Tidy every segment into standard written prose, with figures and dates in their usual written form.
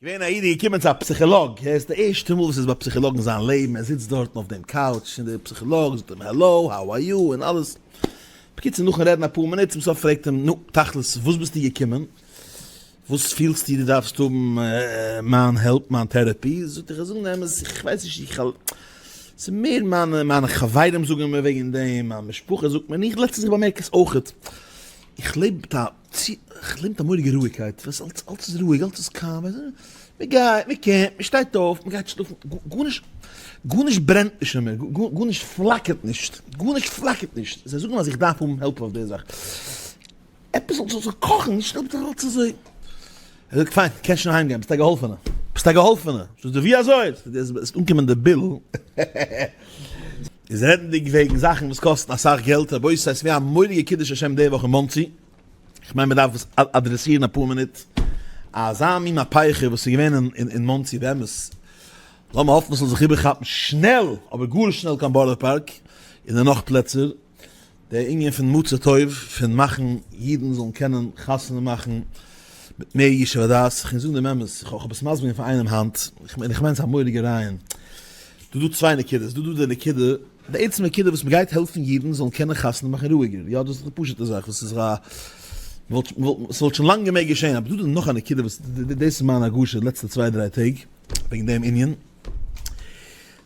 געווען א איד איז געקומען צו א פסיכילאג, ער איז די ערשטע מאל וואס ער איז ביי פסיכילאג אין זיין לעבן, ער זיצט דארטן אויף דעם couch און דער פסיכילאג זאגט אים hello, how are you און אלעס, בקיצור נאכן רעדן אפאר מינוט צום סוף פרעגט אים נו תכלית וואס ביסטו געקומען? וואס פילסטו דו דארפסט האבן מיין help מיין therapy? זאגט ער איך זאג די אמת איך ווייס נישט איך ס'איז מער מיינע מיינע חברים זאגן מיר וועגן דעם, מיין משפחה זאגט מיר און איך לעצטנס איך באמערק עס אויכעט, איך לעב מיט א צו כ'לעב מיט א מורא'דיגע רואיגקייט, וואס אלץ אלץ איז רואיג, אלץ איז calm, מען גייט, מען קומט, מען שטייט אויף, מען גייט שלאפן, גארנישט, גארנישט ברענט נישט אין מיר, גארנישט פלאקערט נישט, גארנישט פלאקערט נישט, זיי זאגן אז איך דארף האבן help אויף די זאך, עפעס זאל זיך קאכן, נישט אלץ אזוי. ער זאגט פיין, קענסט שוין אהיים גיין, ביסט א געהאלפענע, ביסט א געהאלפענע, זאגט ער ווי אזוי? עס וועט אנקומען די bill. איז רעדנדיג וועגן זאכן וואס קאסטן אסאך געלט, רבותי ס'איז געווען א מורא'דיגע קידוש השם די וואך אין מאנסי, איך מיין מ'דארף עס אדרעסירן אפאר מינוט, אזא מין מהפכה וואס איז געווען אין מאנסי באמת, לאמיר האפן ס'זאל זיך איבערכאפן שנעל, אבער גאר שנעל קיין בארא פארק און אין נאך פלעצער. דער ענין פון מצא טוב, פון מאכן אידן זאלן קענען חתונה מאכן מיט מער ישוב הדעת, איך קען זאגן דעם אמת, איך האב עס מסביר געווען פאר איינעם היינט, און איך מיין ס'איז א מורא'דיגע רעיון, דא דא צוויי נקודות, דא דא די נקודה, די עצם נקודה וואס מ'גייט העלפן אידן זאלן קענען חתונה מאכן רואיגער, יא דאס איז די פשוט'ע זאך וואס איז א, ס'וואלט שוין לאנג געמעגט געשען, אבער דא דא נאך א נקודה וואס דאס איז מיין הרגשה די לעצטע צוויי דריי טעג וועגן דעם ענין.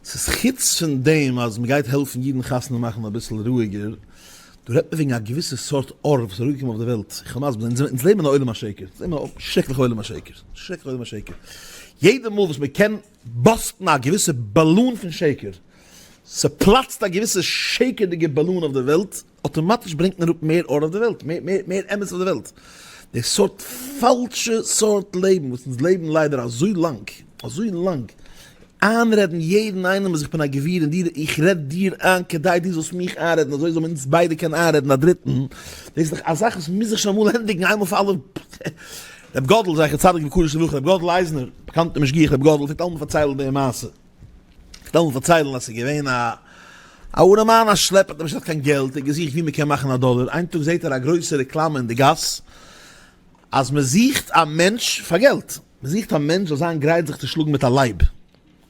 ס'איז חוץ פון דעם אז מ'גייט העלפן אידן חתונה מאכן אביסל רואיגער, דא רעדט מען וועגן א געוויסע סארט אור וואס איז אראפגעקומען אויף די וועלט, איך וועל מסביר זיין, אונז לעבן אין א עולם השקר, אונז לעבן אין א שרעקליכע עולם השקר, שרעקליכע עולם השקר, יעדע מאל וואס מ'קען bust ן א געוויסע באלון פון שקר, ס'פלאצט א געוויסע שקר'דיגע באלון אויף די וועלט, אטאמאטיש ברענגט מען אראפ מער אור אויף די וועלט, מער אמת אויף די וועלט. די סארט פאלשע סארט לעבן וואס אונז לעבן ליידער אזוי לאנג, אזוי לאנג, איינרעדן יעדן איינעם אז איך בין א גביר און דיר, איך רעד דיר איין כדי דו זאלסט מיך איינרעדן, אזוי זאל מען אונז ביידע קענען איינרעדן א דריטן, דאס איז דאך א זאך וואס מוז זיך שוין אמאל ענדיגן איינמאל פאר אלע. ר' גאדל זכר צדיק וקדוש לברכה, ר' גאדל אייזנער, באקאנטער משגיח ר' גאדל, פלעגט אלעמאל פארציילן די מעשה. כ'וועל פארציילן אז ס'איז געווען א א ארעמאן א שלעפער האט נישט געהאט קיין געלט ער האט געזוכט ווי מ'קען מאכן א דאלער איין טאג זעהט ער א גרויסע רעקלאמע אין די גאס אז מ'זוכט א מענטש פאר געלט מ'זוכט א מענטש זאל זיין גרייט זיך צו שלאגן מיט א לייב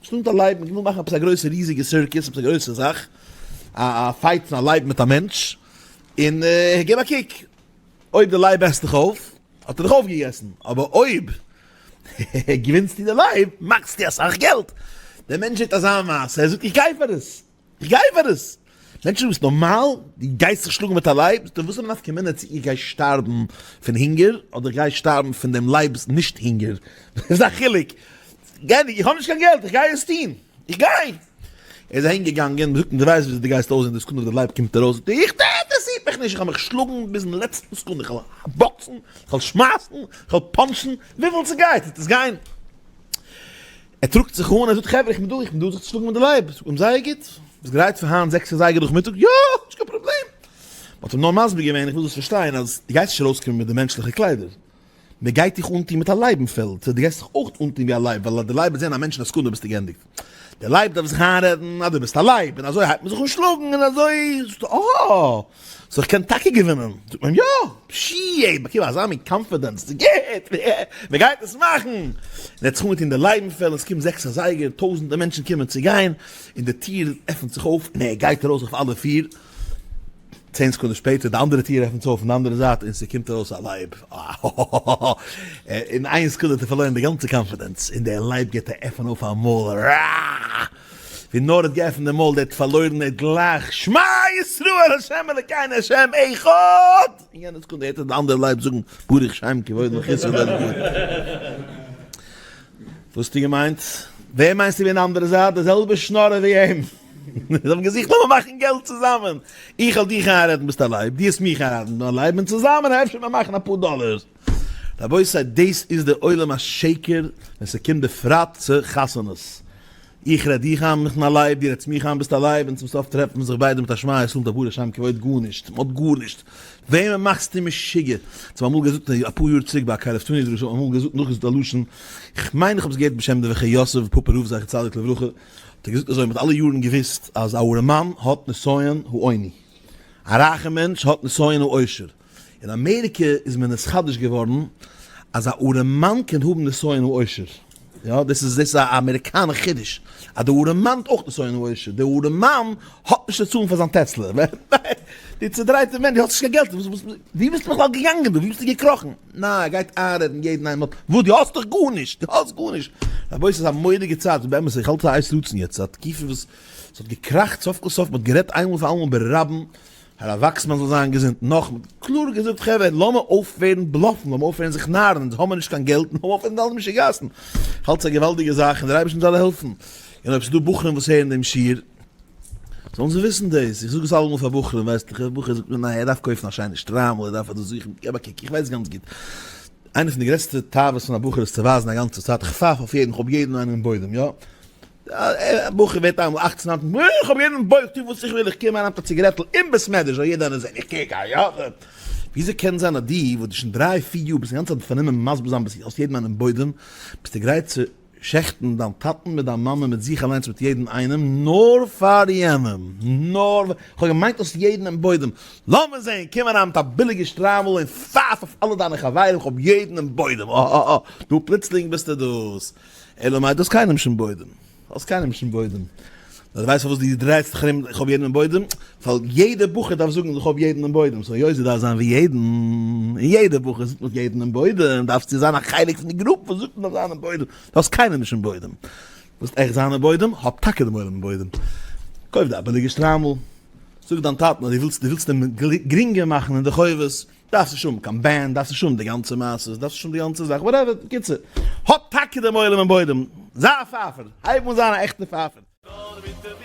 שלאגן מיט א לייב מ'וויל מאכן עפעס א גרויסע ריזיגע סירקוס עפעס א גרויסע זאך א א fight פון א לייב מיט א מענטש און געב א קוק אויב די לייב עסט דיך אויף האט ער דיך אויפגעגעסן אבער אויב געווינסטו די לייב, מאכסטו אסאך געלט. דער מענטש זעט אזא מעשה, ער זאגט איך גיי פאר עס, איך גיי פאר עס. מענטשן ביסט נארמאל? דו גייסט זיך שלאגן מיט א לייב? זאגט ער וואס איז די נפקא מינה צו איך גיי שטארבן פון הונגער אדער איך גיי שטארבן פון דעם לייב'ס נישט הונגער? וואס איז א חילוק? איך האב נישט קיין געלט, איך גיי עס טון, איך גיי! ער איז אהין געגאנגען, מ'זאגט אים דו ווייסט וויאזוי דו גייסט אויסזען די סעקונדע וואס די לייב קומט ארויס, זאגט ער איך אינטערעסירט מיך נישט, איך וועל מיך שלאגן ביזן לעצטן סעקונדע, איך וועל באקסן, איך וועל שמייסן, איך וועל punch ן, וויפיל ס'גייט וועט עס גיין. ער טראגט זיך אן, ער זאגט חברה איך בין דא, איך בין דא זיך צו שלאגן מיט די לייב, זאגט מען אים זייער גוט, ביסט גרייט פאר היינט זעקס אזייגער נאכמיטאג? יא! נישט קיין פראבלעם. מ'האט אים נאר מסביר געווען, איך וויל זאלסט פארשטיין אז דו גייסט נישט ארויסקומען מיט די מענטשליכע קליידער, מען גייט דיך אנטון מיט א לייבן פעל, דו גייסט זיך אויך אנטון ווי א לייב, ווייל אז די לייב וועט זען א מענטש אין א סעקונדע ביסטו גענדיגט. דער לייב דארף זיך איינרעדן אז דו ביסט א לייב, און אזוי הייבט מען זיך אן שלאגן, און אזוי זאגסטו אה, so איך קען טאקע געווינען, זאגט מען יא, פשי, באקום אזא מין confidence, ס'גוט, מען גייט עס מאכן, און ער האט זיך אנגעטון די לייבן פעל, עס קומט זעקס אזייגער, טויזענטער מענטשן קומען צו גיין, און די טיר עפנט זיך אויף, און ער גייט ארויס אויף אלע פיר. צען סעקונדעס שפעטער די אנדערע טיר עפנט זיך אויף פון די אנדערע זייט און ס'קומט ארויס א לייב. אהההההה. אין איין סעקונדע האט ער פארלוירן די גאנצע confidence און דער לייב גיבט א עפען אויף א מויל ראאאאא. ווי נאר ער האט געעפנט די מויל דער האט פארלוירן ער האט גלייך שמע ישראל השם אלקינו השם אחד! אין יענע סעקונדע הערט ער די אנדערע לייב זאגן ברוך שם כבוד מלכותו לעולם ועד. וואס האסטו געמיינט? ווער מיינסטו ווי אין די אנדערע זייט? די זעלבע שנארער ווי אים. זיי האבן געזוכט לאמיר מאכן געלט צוזאמען. איך וועל דיך איינרעדן ביסט א לייב, דו וועסט מיך איינרעדן בין א לייב, און צוזאמען אפשר מיר מאכן אפאר דאלער. רבותי דאס איז די עולם השקר ווען ס'קומט בפרט צו חתונות. איך רעד דיך איין איך בין א לייב, דו רעדסט מיך איין ביסט א לייב, און צום סוף טרעפט מען זיך ביידע מיט א שמע ישראל מיט א ברוך שם כבוד גארנישט, מ'האט גארנישט. וועמען מאכסטו משוגע? זיי האבן אמאל געזאגט אפאר יאר צוריק ביי א קרבתנו דרשה האט מען אמאל געזאגט נאכגעזאגט א לשון, כ'מיין איך האב עס געהערט בשם די ויחי יוסף פאפא רב זכר צדיק לברכה, האט ער געזאגט אזוי, מ'האט אלע יארן געוואוסט אז א ארעמאן האט נסיון העוני, א רייכע מענטש האט נסיון העושר, אין אמעריקע איז מען נתחדש געווארן אז א ארעמאן קען האבן נסיון העושר. יא, דאס איז דאס איז א אמעריקאנער חידוש, אז די ארעמאן האט אויך נסיון העושר, די ארעמאן האט נישט צו צאלן פאר זיין טעסלע, די צודרייטע מענטש, דו האסט נישט קיין געלט, ווי ביסטו בכלל געגאנגען דא, ווי ביסטו געקראכן, ניין ער גייט איינרעדן יעדן איינעם, וואס דו האסט דאך גארנישט, דו האסט גארנישט, רבותי ס'איז א מורא'דיגע צייט, באמת איך האלט א עת רצון יעצט, א תקופה וואס ס'האט געקראכט סוף כל סוף, מ'האט גערעדט איינמאל פאר אלעמאל ברבים, הרב וואקסמאן זאל זיין געזונט, נאך, מ'האט קלאר געזאגט חברה לאמיר אויפהערן בלאפן, לאמיר אויפהערן זיך נארן, אונז האמיר נישט קיין געלט, לאמיר אויפהערן די אלע משוגעת'ן, כ'האלט ס'איז א געוואלדיגע זאך און דער אייבערשטער זאל העלפן, און אויב ס'איז דא בחורים וואס הערן דעם שיעור, זאלן זיי וויסן דאס, איך זאג עס אלעמאל פאר בחורים, ווייסט איך, א בחור זאגט מיר ניין ער דארף קויפן א שיינע שטריימל, ער דארף אדער זוכן, געב א קוק, איך ווייס גאנץ גוט, איינע פון די גרעסטע תאוות פון א בחור איז צו ווייזן א גאנצע צייט, איך פייף אויף יעדן, איך האב יעדן איינעם אין בוידעם, יא, א בחור ווערט איינמאל אכצן ניינצן, איך האב יעדן אין בויך, טו וואס איך וויל, איך קום אריין מיט א ציגערעטל אין בית מדרש זאל יעדער איינער זען, איך קוק א יא, וויאזוי קען זיין אז דו וואס דו שוין דריי פיר יאר ביסט אינגאנצן צייט פארנומען מסביר זיין ביסט האסט יעדן איינעם אין בוידעם, ביסטו גרייט צו שעכטן דיין טאטן מיט דיין מאמע מיט זיך אליינס מיט יעדן איינעם נאר פאר יענעם, נאר, כ'האב געמיינט האסט יעדן אין בוידעם, לאמיר זען, קום אריין מיט א ביליגע שטריימל און פייף אויף אלע דיינע חברים כ'האב יעדן אין בוידעם, אה אה אה, דא פלוצלינג ביסטו דאס, אלא מאי דו האסט קיינעם נישט אין בוידעם, האסט קיינעם נישט אין בוידעם, נאר דו ווייסט פארוואס דו דרייסט זיך ארום איך האב יעדן אין בוידעם? ווייל יעדער בחור דארף זאגן איך האב יעדן אין בוידעם, so היות דו דארפסט זיין ווי יעדן, און יעדער בחור זאגט מ'האט יעדן אין בוידעם, דארפסטו זיין א חלק פון די group וואס זאגט מ'דארף זיין אין בוידעם, דו האסט קיינעם נישט אין בוידעם, ווילסט עכט זיין אין בוידעם? האב טאקע דעם עולם אין בוידעם, קויף דיר א ביליגע שטריימל, זאג דיין טאטן אז דו ווילסט דו ווילסט אים גרינגער מאכן אין די חובות, דארפסט נישט האבן קיין band, דארפסט נישט האבן די גאנצע מעשה, דארפסט נישט האבן די גאנצע זאך, whatever, בקיצור, האב טאקע דעם עולם אין בוידעם, זיי א פייפער, הייב אן זיין א עכטע פייפער. נאר מיט די.